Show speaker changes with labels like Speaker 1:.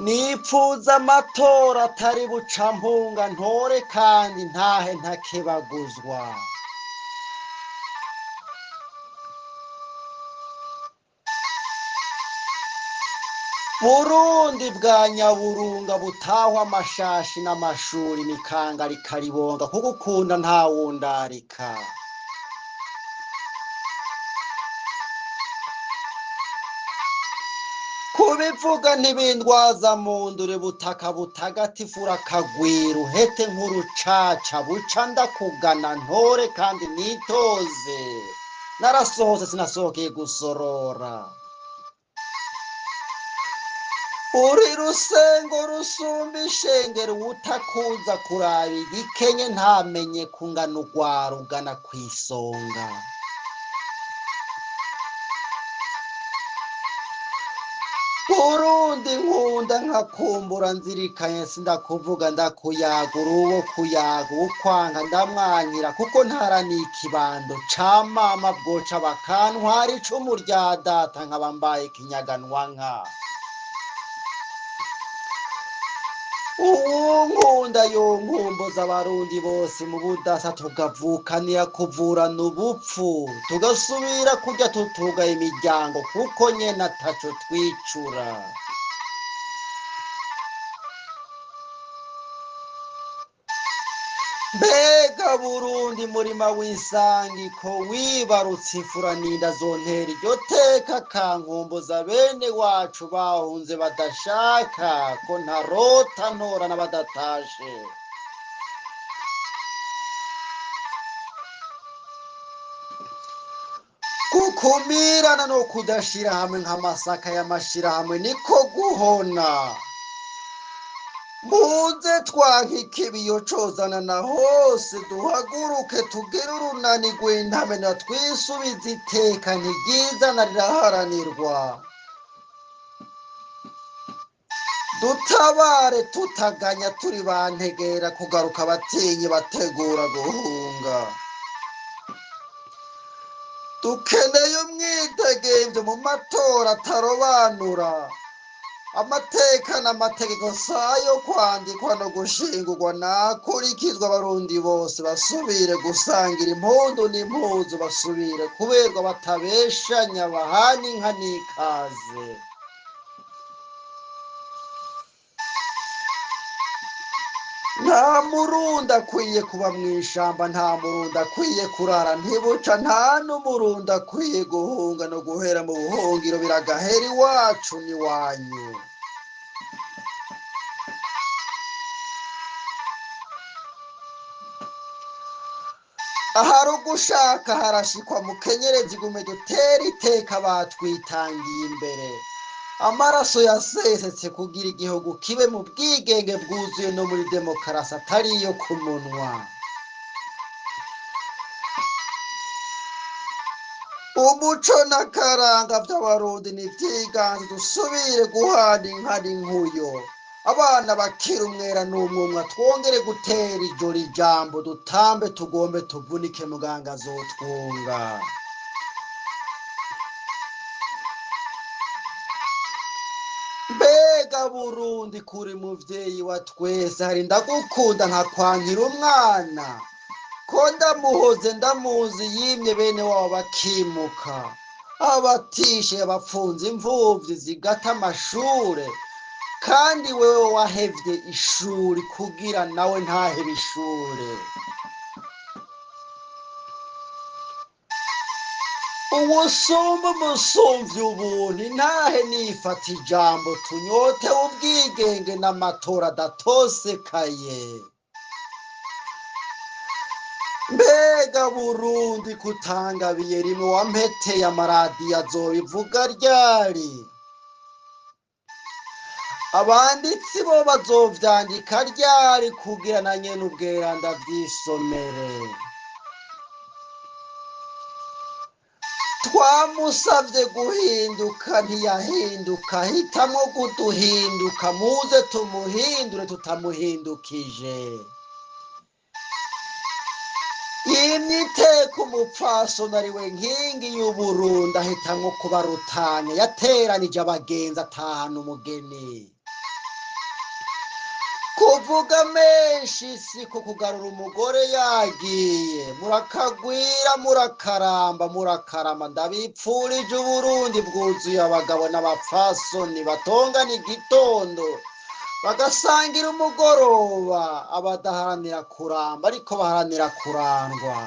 Speaker 1: Nipfuza amatora atari bucampunga, ntore kandi ntahe ntakebaguzwa. Burundi bwa Nyaburunga butahwa amashashi n'amashuri, imikanga rikaribonga, kugukunda ntawundarika. Kubivuga ntibindwaza mu ndure, butaka butagatifu urakagwira, uhete nk'urucaca, buca ndakugana ntore kandi nitoze, narasohotse sinasohokeye gusorora. Uri rusengo rusumba ishengero, utakuza kuraba igikenye ntamenye kungana urwara ugana kw'isonga. Burundi nkunda nkakumbura nzirikanye, sindakuvuga ndakuyagura, uwo kuyaga uwukwanka ndamwankira, kuko ntara n'ikibando ca mama bwoca bakantwara icumu rya data nkaba mbaye ikinyaganwa nka. Uwunkunda yonkumbuza abarundi bose mu budasa, tukavukanira kuvurana ubupfu, tugasubira kurya tutugaye imiryango, kuko nyene ataco twicura. Mbega Burundi murima w'isangi, ko wibarutse imfura ninda zontera iryo teka, kankumbuza bene wacu bahunze badashaka, ko ntarota ntora n'abadatashe. Gukumirana no kudashira hamwe nk'amasaka y'amashirahamwe niko guhona. Muze twanka ikibiyo cozana na hose, duhaguruke tugire urunani rw'intamenya, twisubize iteka ntiryizana riraharanirwa. Dutabare tutaganya turi bantegera, kugaruka abatinyi bategura guhunga. Dukeneye umwidegemvyo mu matora atarobanura. Amateka n'amategeko sayo kwandikwa no gushingurwa, nakurikizwa abarundi bose basubire gusangira impundu n'impuzu, basubire kuberwa batabeshanya, bahana inka n'ikaze. Nta murundi akwiye kuba mw'ishamba, nta murundi akwiye kurara ntibuca, nta n'umurundi akwiye guhunga no guhera mu buhungiro, biragahera iwacu n'iwanyu. Ahari ugushaka harashikwa, mukenyerezi igume dutere iteka batwitangiye imbere. Amaraso yasesetse kugira igihugu kibe mu bwigenge bwuzuye no muri demokarasi atari iyo ku munwa. Umuco n'akaranga vy'abarundi nivyiganze, dusubire guhana inka n'inkuyo, abana bakira umwera n'umwumwa, twongere gutera ijoro ijambo, dutambe tugombe tuvunike, muganga azotwunga. Mbega Burundi kuri muvyeyi wa twese, hari ndagukunda nkakwankira umwana, ko ndamuhoze ndamuzi yimye bene wabo bakimuka, abatishe abapfunze imvuvyi zigata amashure, kandi wewe wahevye ishuri kugira nawe ntahebe ishure. Uwusumba umusumvyi ubuntu ntahe nifata ijambo, tunyote ubwigenge n'amatora adatosekaye. Mbega Burundi kutangabiye rimwe wampeteye amaradiyo azobivuga ryari? Abanditsi bo bazovyandika ryari kugira na nyene ubweranda vyisomere? Twamusavye guhinduka ntiyahinduka, hitamwo kuduhinduka, muze tumuhindure tutamuhindukije. Yimye iteka umupfasoni ariwe nkingi y'Uburundi, ahitamwo kubarutanya, yateranije abagenzi atahana umugeni. Kuvuga menshi siko kugarura umugore yagiye. Murakagwira, murakaramba, murakarama. Ndabipfurije Uburundi bwuzuye abagabo n'abapfasoni batongana igitondo bagasangira umugoroba, abadaharanira kuramba ariko baharanira kurandwa.